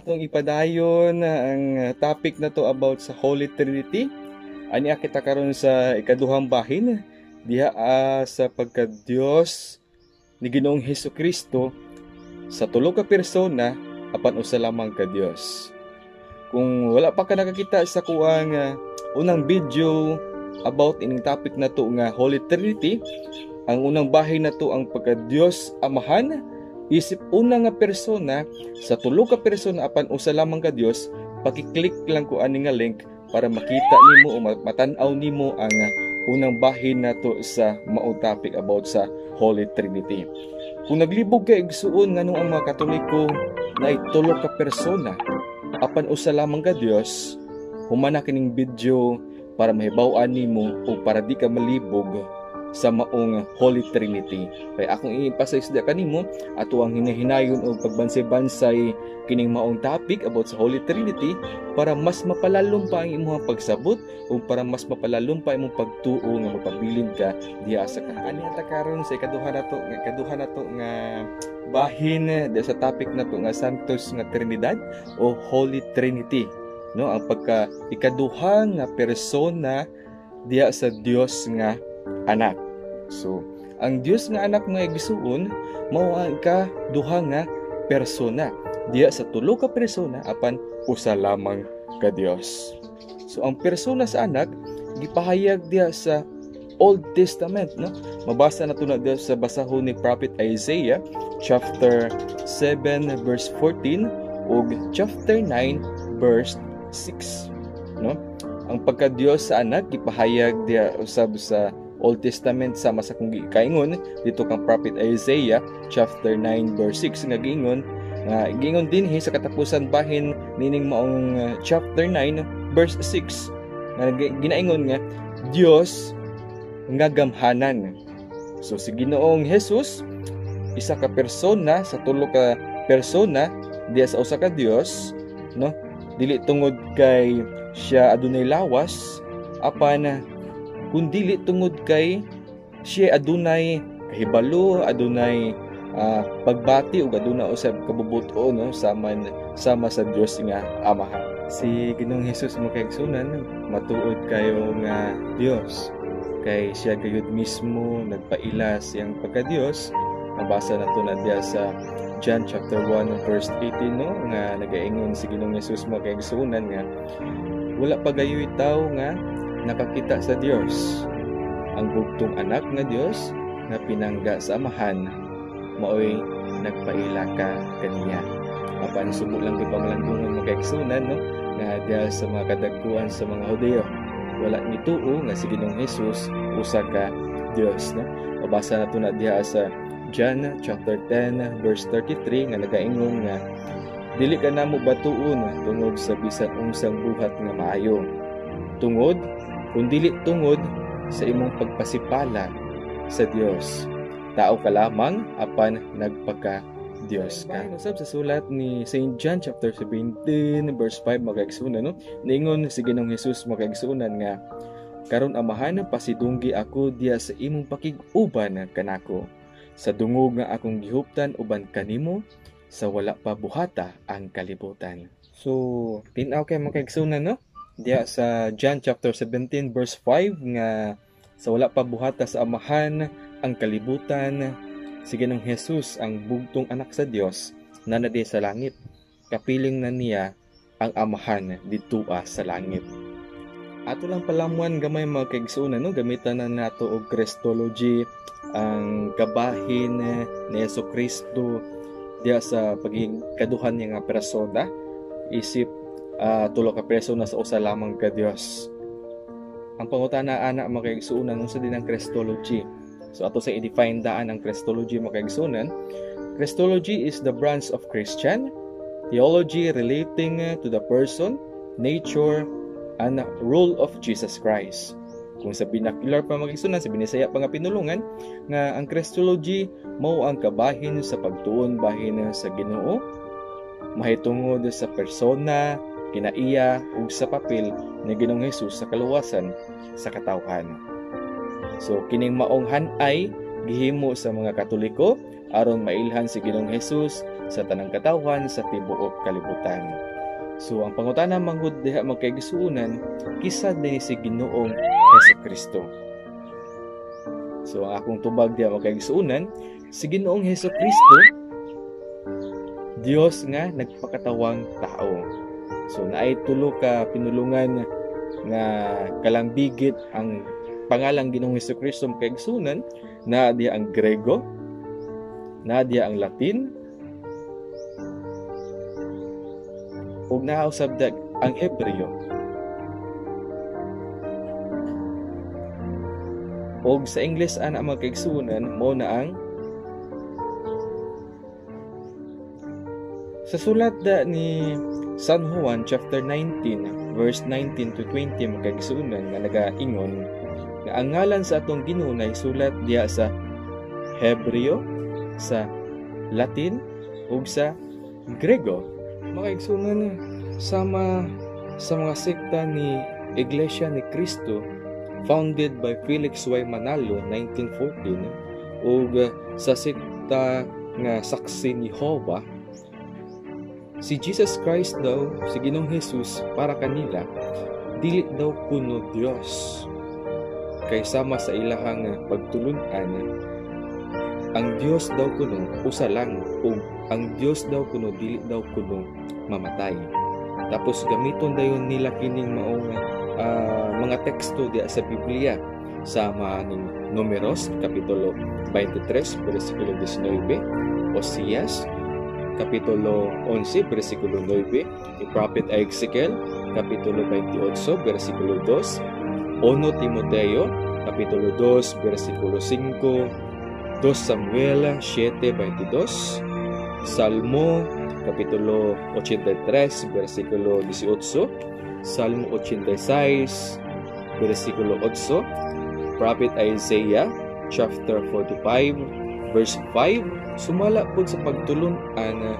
Atong ipadayon ang topic na to about sa Holy Trinity. Ani kita karon sa ikaduhang bahin diha sa pagka-Dios ni Ginoong Hesus Kristo sa tulo ka persona apan usa lamang ka Dios. Kung wala pa ka nakakita sa kuang unang video about ining topic na to nga Holy Trinity, ang unang bahin na to ang pagka-Dios Amahan isip una nga persona sa tulo ka persona apan usa lamang ka Dios, paki-click lang ko ani nga link para makita nimo o matan-aw nimo ang unang bahin nato sa mao topic about sa Holy Trinity. Kung naglibog ka, igsuon, nganong ang mga Katoliko na tulo ka persona apan usa lamang ka Dios, humana kining video para mahibaw-an nimo o para di ka malibog sa maong Holy Trinity. Kay akong i-emphasize diha kanimo ato ang hinahinayon og pagbansay-bansay kining maong topic about sa Holy Trinity para mas mapalalom pa ang imong pagsabot o para mas mapalalom pa imong pagtuo nga magpabilin ka diha sa kaani ata karon sa ikaduha nato nga bahin diha sa topic nato nga Santos nga Trinidad o Holy Trinity, no? Ang pagka ikaduha nga persona diha sa Dios nga Anak. So, ang Dios nga Anak, mga igsuon, mao ang ikaduha nga persona diha sa tulo ka persona apan usa lamang ka Dios. So, ang persona sa Anak gipahayag diha sa Old Testament, no? Mabasa nato na diha sa basahon ni Prophet Isaiah chapter 7 verse 14 ug chapter 9 verse 6, no? Ang pagka-Dios sa Anak gipahayag diha usab sa Old Testament sama sa kung gikaingon dito kang Prophet Isaiah chapter 9 verse 6 nga giingon nga giingon dinhi sa katapusan bahin nining maong chapter 9 verse 6 nga ginaingon nga Dios nga gamhanan. So si Ginoong Jesus isa ka persona sa tulo ka persona diya sa usa ka Dios, no? Dili tungod kay siya adunay lawas apan kun dili tungod kay siya adunay kahibalo, adunay pagbati ug aduna usab kabubuto, no, sama sama sa Dios nga Amahan. Si Ginoong Hesus, mga kaigsunan, matuod kayo nga Dios kay siya gayud mismo nagpaila siyang pagka-Dios. Mabasa nato na diya sa John chapter 1 verse 18, no, nga nagaingon si Ginoong Hesus, mga kaigsunan, nga wala pa gayoy tawo nga nakakita sa Dios. Ang bugtong Anak nga Dios nga pinangga sa Amahan maoy nagpaila ka kaniya. Apan subo lang gyud pamalandungan, mga kaigsunan, no, nga diha sa mga kadagkuan sa mga Hudyo wala nituo nga si Ginoong Hesus usa ka Dios, no? Mabasa nato na diha sa John chapter 10 verse 33 nga nagaingon nga dili ka namo batuon tungod sa bisan unsang buhat nga maayo tungod kun dili tungod sa imong pagpasipala sa Dios. Tao ka lamang apan nagpaka Dios ka. Usab sa sulat ni St. John chapter 17 verse 5, mga kaigsuonan, no? Niingon si Ginoong Hesus, mga kaigsuonan, nga karon, Amahan, pasidunggi ako diya sa imong pakig-uban kanako sa dungog nga akong gihuptan uban kanimo sa wala pa buhata ang kalibutan. So, tin-aw kay, mga kaigsuonan, no? Diya sa John chapter 17 verse 5 nga sa wala pa buhata sa Amahan ang kalibutan, si Ginoong Hesus, ang bugtong Anak sa Dios na nadi sa langit. Kapiling na niya ang Amahan didtoa sa langit. Ato lang palamuan gamay, mga kaigsuonan, no? Gamitan na nato og Christology, ang kabahin ni Hesus Kristo diya sa pagiging kaduhan niya nga persona isip tulo ka persona sa usa lamang ka Dios. Ang pangutana ana, mga kaigsuonan, unsa din ang Christology? So ato sa i-define daan ang Christology, mga kaigsuonan. Christology is the branch of Christian theology relating to the person, nature, and role of Jesus Christ. Kung sa vernacular pa, mga kaigsuonan, sa Binisaya pa nga pinulungan, nga ang Christology mao ang kabahin sa pagtuon bahin sa Ginoo mahitungod sa persona, kinaiya ug sa papel ni Ginoong Hesus sa kaluwasan sa katawhan. So kining maong han-ay gihimo sa mga Katoliko aron mailhan si Ginoong Hesus sa tanang katawhan sa tibuok kalibutan. So ang pangutana manggod diha, mga kaigsuonan, kinsa diay si Ginoong Hesus Kristo? So ang akong tubag diha, mga kaigsuonan, si Ginoong Hesus Kristo, Dios nga nagpakatawang tao. So naay tulo ka pinulungan nga kalambigit ang pangalang Ginoong Hesus Kristo, mga kaigsuonan. Naa diha ang Grego, naa diha ang Latin, ug naa usab ang Hebreo. Og sa English ana, mga kaigsuonan, mo na ang sa sulat da ni San Juan chapter 19 verse 19 to 20, mga kaigsuonan, nga nagaingon nga ang ngalan sa atong Ginoo na isulat diha sa Hebreo, sa Latin ug sa Grego. Mga kaigsuonan, sama sa mga sekta ni Iglesia ni Cristo founded by Felix Y. Manalo 1914 ug sa sekta nga Saksi ni Jehovah, si Jesus Christ daw, si Ginoong Jesus, para kanila dili daw kuno Dios. Kay sama sa ilahang pagtulun-an, ang Dios daw kuno usa lang ug ang Dios daw kuno dili daw kuno mamatay. Tapos gamiton dayon nila kining maong mga teksto diya sa Biblia, sama ning Numeros kapitulo 23 bersikulo 19, Osias kapitulo 11 bersikulo 9, ni Prophet Ezekiel kapitulo 28 bersikulo 2, 1 Timoteo kapitulo 2 bersikulo 5, 2 Samuel 7:22, Salmo kapitulo 83 bersikulo 18, Salmo 86 bersikulo 8, Prophet Isaiah chapter 45 verse 5. Sumala pud sa pagtulun-an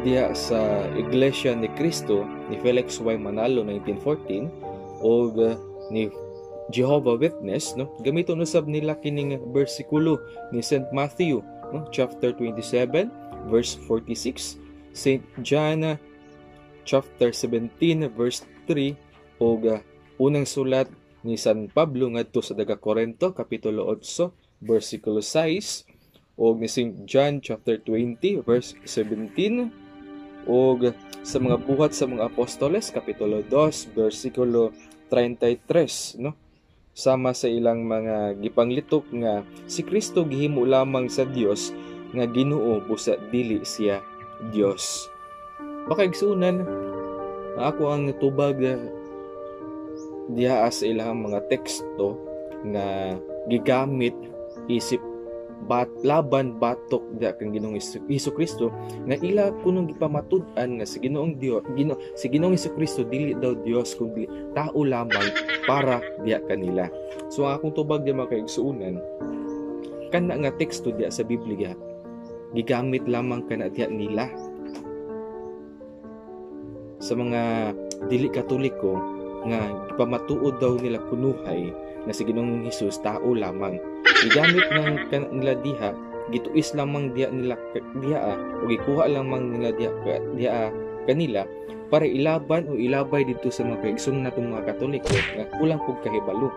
diha sa Iglesia ni Cristo ni Felix Y. Manalo 1914 o ni Jehovah Witness, no, gamiton usab nila kining bersikulo ni St. Matthew, no, chapter 27 verse 46, St. John chapter 17 verse 3 ug unang sulat ni San Pablo ngadto sa taga Corinto kapitulo 8 bersikulo 6 og ni St. John chapter 20 verse 17 og sa mga Buhat sa mga Apostoles kapitulo 2 bersikulo 33, no, sama sa ilang mga gipanglitok nga si Kristo gihimo lamang sa Dios nga Ginoo busa dili siya Dios. Baka igsunan, ako ang tubag diha sa ilang mga teksto nga gigamit isip bat laban batok diha kang Ginoong Hesus Kristo nga ila kunong gipamatud-an nga si Ginoong Dios, Gino, si Ginoong Hesus Kristo dili daw Dios kundi tao lamang para diha kanila. So ang akong tubag diha, mga kaigsuonan, kana nga teksto diha sa Biblia gigamit lamang kana diha nila sa mga dili Katoliko nga gipamatuod daw nila kunuhay na si Ginoong Hesus tao lamang. Gigamit ng nila diha, gituis lamang diha nila diha o gikuha lamang nila diha diha kanila para ilaban o ilabay dito sa mga kaigsoon natong mga Katoliko nga kulang pug kahibalo.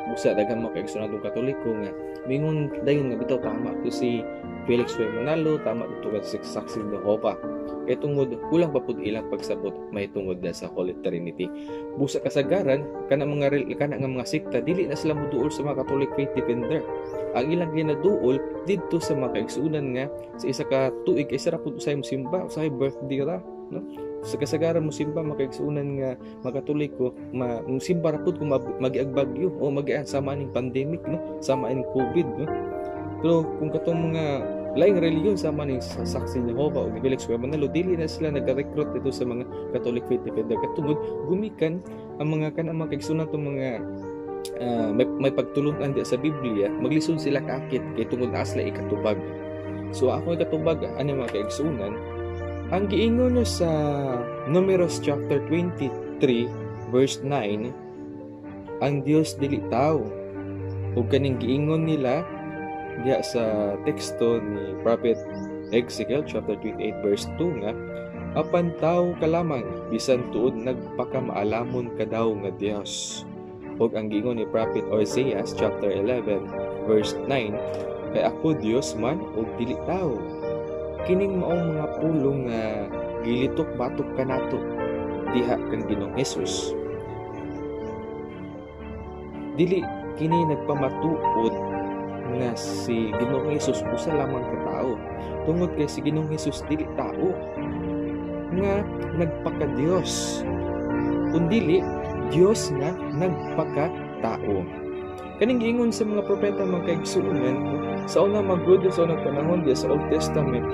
Busa daghang mga kaigsoon natong Katoliko nga mingon dayon nga bitaw tama to si Felix Y. Manalo, tama to si Saksi ni Jehovah. Kay tungod kulang pa pud ilang pagsabot may tungod na sa Holy Trinity. Busa kasagaran kana nga mga sekta dili na sila moduol sa mga Catholic Faith Defender. Ang ilang ginaduol didto sa mga kaigsuonan nga sa isa ka tuig kay ra pud usay mosimba, usahay birthday ra, no? Sa kasagaran mo simba, mga kaigsuonan nga mga Katoliko, mosimba ra pud kung magiag bagyo o magian sama ning pandemic, no, sama ning COVID, no. Pero kung katong mga laing relihiyon sama ning Saksi ni Jehovah o ni Felix Y. Manalo, dili na sila nag-recruit dito sa mga Catholic Faith Defender katungod gumikan ang mga kanang mga kaigsuonan tong mga may pagtulun-an di sa Biblia, maglisod sila kaakit kay tungod naa sila ikatubag. So ako ikatubag ani, mga kaigsuonan, ang giingon sa Numeros chapter 23 verse 9, ang Dios dili tao. Ug kaning giingon nila diha sa teksto ni Prophet Ezekiel chapter 28 verse 2 nga apan tawo ka lamang, bisan tuod nagpakamaalamon ka daw nga Dios. Ug ang giingon ni Prophet Oseas chapter 11 verse 9, kay ako Dios man ug dili tawo. Kining maong mga pulong nga gilitok-batok kanato diha kang Ginoong Hesus, dili kini nagpamatuod nga si Ginoong Hesus usa lamang ka tawo, tungod kay si Ginoong Hesus dili tao nga nagpaka-Dios, kundili Dios nga nagpaka-tao. Kaning giingon sa mga propeta, mga kaigsuonan, sa una magud, sa unang panahon diya sa Old Testament,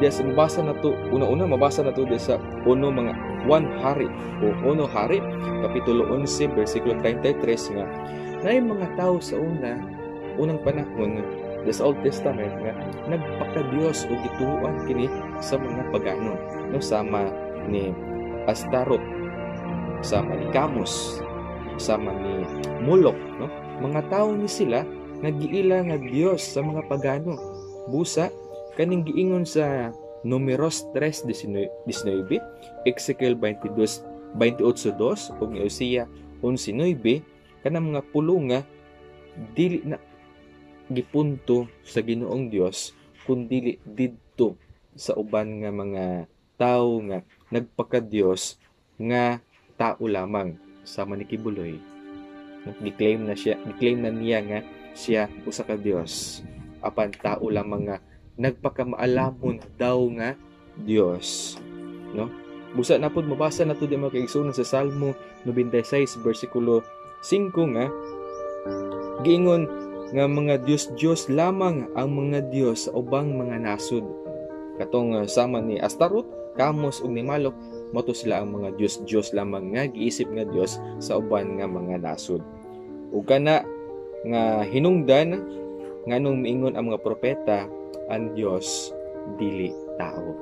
diya sa mabasa na to, una-una mabasa na to diya sa uno mga 1 Hari o Uno Hari kapitulo 11 bersikulo 33 nga naay mga tao sa unang panahon diya sa Old Testament nga nagpaka-Dios o gituoan kini sa mga pagano, no, sama ni Astaroth, sama ni Camus, sama ni Molok, no? Mga tao ni sila nga giila nga Dios sa mga pagano. Busa kaning giingon sa Numeros 3:19, Ezekiel 22:28 ug ni Hosea 11:9, kanang mga pulong nga dili na gipunto sa Ginoong Dios kundili didto sa uban nga mga tawo nga nagpaka-Dios nga tao lamang, sama ni Kibuloy. Gi-claim na siya, gi-claim na niya nga siya usa ka Dios, apan tao lamang nga nagpakamaalamon daw nga Dios, no? Busa na pod mabasa na to di mga kaigsuonan sa Salmo 96 bersikulo 5 nga giingon nga mga Dios-Dios lamang ang mga Dios sa ubang mga nasod. Katong sama ni Astaroth, Kamos ug ni Malok, moto sila ang mga Dios-Dios lamang nga giisip nga Dios sa uban nga mga nasod. Ug kana nga hinungdan nganong miingon ang mga propeta ang Dios dili tao.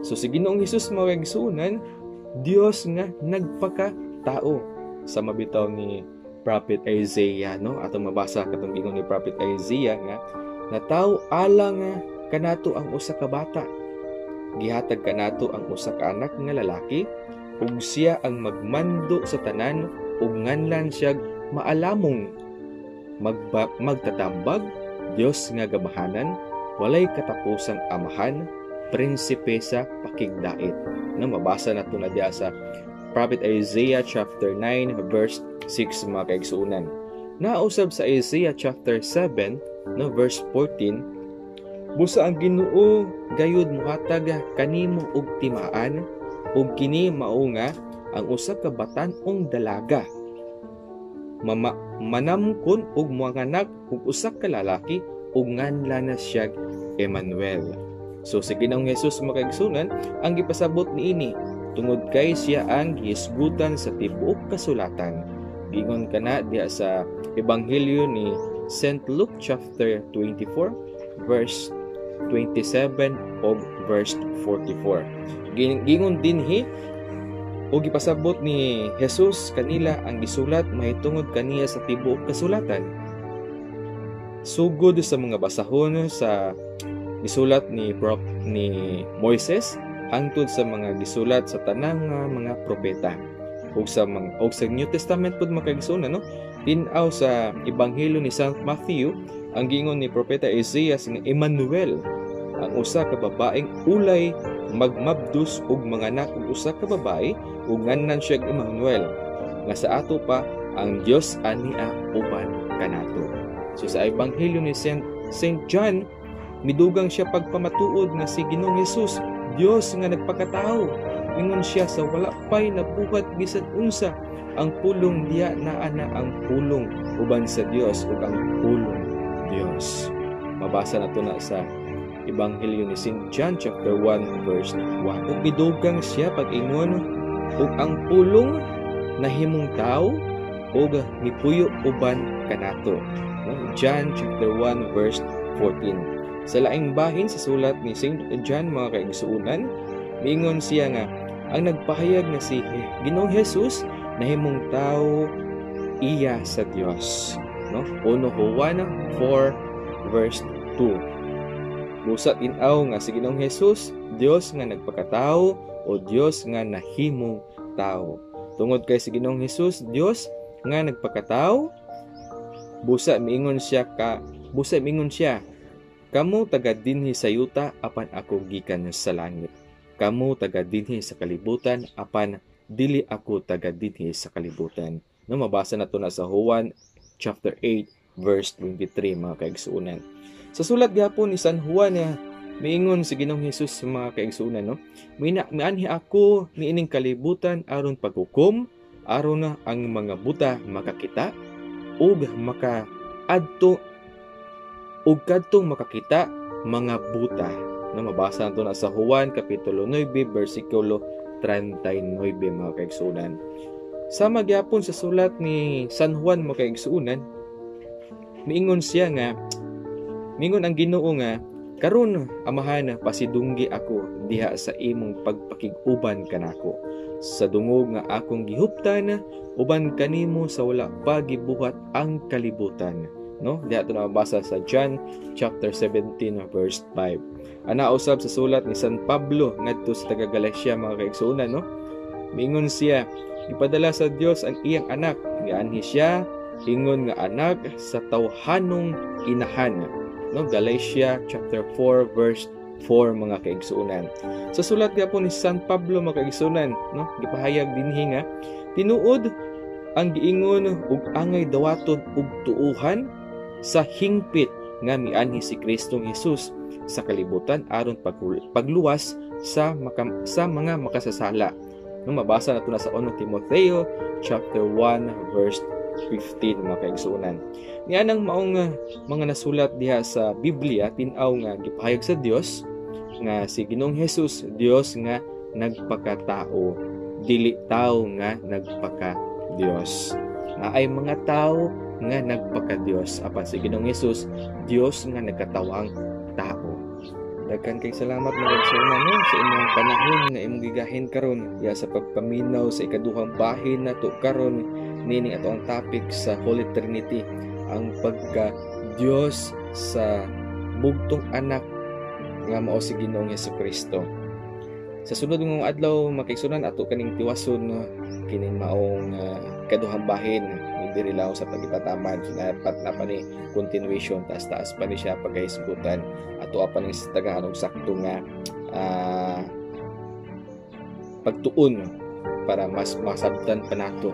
So si Ginoong Hesus, mga kaigsuonan, Dios nga nagpaka-tao, sa mabitaw ni Prophet Isaiah, no? Atong mabasa katong ingon ni Prophet Isaiah nga nataw alang kanato ang usa ka bata, gihatag kanato ang usa ka anak nga lalaki, ug siya ang magmando sa tanan, ug nganlan siya maalamong, magtatambag, Dios nga gamahanan, walay katapusang amahan, prinsipe sa pakigdait. No, mabasa na to na diya sa Prophet Isaiah chapter 9 verse 6, mga kaigsuonan. Nausab sa Isaiah chapter 7, no, verse 14, busa ang Ginoo gayud mohatag kanimo og timaan, ug kini mao nga ang usa ka batan-ong dalaga manamkon og moanganak og usa ka lalaki, ug nganlan na siya Emmanuel. So si Ginoong Hesus, mga kaigsuonan, ang gipasabot niini tungod kay siya ang gihisgutan sa tibuok kasulatan. Giingon kana diha sa Ebanghelyo ni Saint Luke chapter 24 verse 27 og verse 44. Giingon dinhi o gipasabot ni Jesus kanila ang gisulat mahitungod kaniya sa tibuok kasulatan. Sugod sa mga basahon sa gisulat ni Moises hangtod sa mga gisulat sa tanang mga propeta. Ug sa New Testament pud, mga kaigsuonan, no, tin-aw sa Ebanghelyo ni Saint Matthew ang giingon ni Propeta Isaiah nga Emmanuel, ang usa ka babaeng ulay magmabdus og manganak og usa ka babae ug nganlan siya Emmanuel, nga sa ato pa ang Dios ania uban kanato. So sa Ebanghelyo ni Saint John, midugang siya pagpamatuod nga si Ginoong Hesus Dios nga nagpakatao. Ingon siya sa wala pay nabuhat bisan unsa, ang pulong diya naa na ang pulong uban sa Dios ug ang pulong Dios. Mabasa na to na sa Ebanghelyo ni Saint John chapter 1 verse 1. Ug midugang siya pag-ingon ug ang pulong nahimong tao ug mipuyo uban kanato. John chapter 1 verse 14. Sa laing bahin sa sulat ni Saint John, mga kaigsuonan, miingon siya nga ang nagpahayag na si Ginoong Hesus nahimong tao iya sa Dios, no? 1 Juan 4 verse 2. Busa tin-aw nga si Ginoong Hesus, Dios nga nagpakatao o Dios nga nahimong tao. Tungod kay si Ginoong Hesus, Dios nga nagpakatao, busa miingon siya, "Kamo taga dinhi sa yuta, apan ako gikan sa langit. Kamo taga dinhi sa kalibutan, apan dili ako taga dinhi sa kalibutan." No, mabasa na to na sa Juan chapter 8 verse 23, mga kaigsuonan. Sa sulat gyapon ni San Juan niya, miingon si Ginoong Hesus sa mga kaigsuonan, no? "Mianhi ako niining kalibutan aron paghukom, aron na ang mga buta makakita ug maka adto ug kadtong makakita mga buta." No, mabasa nato na sa Juan kapitulo 9 bersikulo 39, mga kaigsuonan. Sama gyapon sa sulat ni San Juan, mga kaigsuonan, miingon siya nga mingon ang Ginoo nga, "Karon, Amahan, pasidunggi ako diha sa imong pagpakig-uban kanako sa dungog nga akong gihuptan uban kanimo sa wala pa gibuhat ang kalibutan." No, diha to nabasa sa John chapter 17 verse 5. Ana usab sa sulat ni San Pablo ngadto sa taga Galacia, mga kaigsuonan, no? Miingon siya, "Gipadala sa Dios ang iyang anak, gianhi siya ingon nga anak sa tawhanong inahan." No, Galatia chapter 4 verse 4, mga kaigsuonan. Sa sulat gyapon ni San Pablo, mga kaigsuonan, no, gipahayag dinhi nga tinuod ang giingon ug angay dawaton og tuuhan sa hingpit nga mianhi si Kristong Hesus sa kalibutan aron pagluwas sa mga makasasala. No, mabasa nato na sa 1 Timoteo chapter 1 verse 15, mga kaigsuonan. Nianang maong mga nasulat diha sa Biblia, tin-aw nga gipahayag sa Dios nga si Ginoong Hesus, Dios nga nagpakatao, dili tao nga nagpaka Dios. Naay mga tao nga nagpaka-Dios, apan si Ginoong Hesus, Dios nga nagkatawang tao. Daghan kay salamat, mga kaigsuonan, no, sa imong panahon nga imong gigahin karon ya sa pagpaminaw sa ikaduhang bahin nato karon nining ato ang topic sa Holy Trinity, ang pagka Dios sa bugtong anak nga mao si Ginoong Hesukristo. Sa sunod nga adlaw, mga kaigsuonan, ato kaning tiwason, no, kining maong kaduhang bahin diri lang sa pagitatamad. So, dapat na pa ni continuation, taas-taas pa ni siya pagkahisgutan, ato pa ni sa tagahan og sakto nga pagtuon para mas masabtan pa nato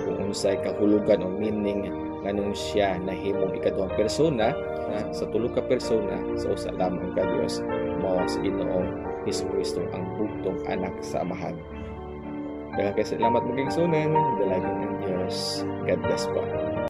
kung unsay kahulugan o meaning nganong siya nahimong ikaduhang persona na sa tulo ka persona sa usa lamang ka Dios, mao si Ginoong Hesukristo, ang bugtong anak sa Amahan. Daghang kay salamat, mga kaigsuonan. Dalagin ang Dios. God bless po.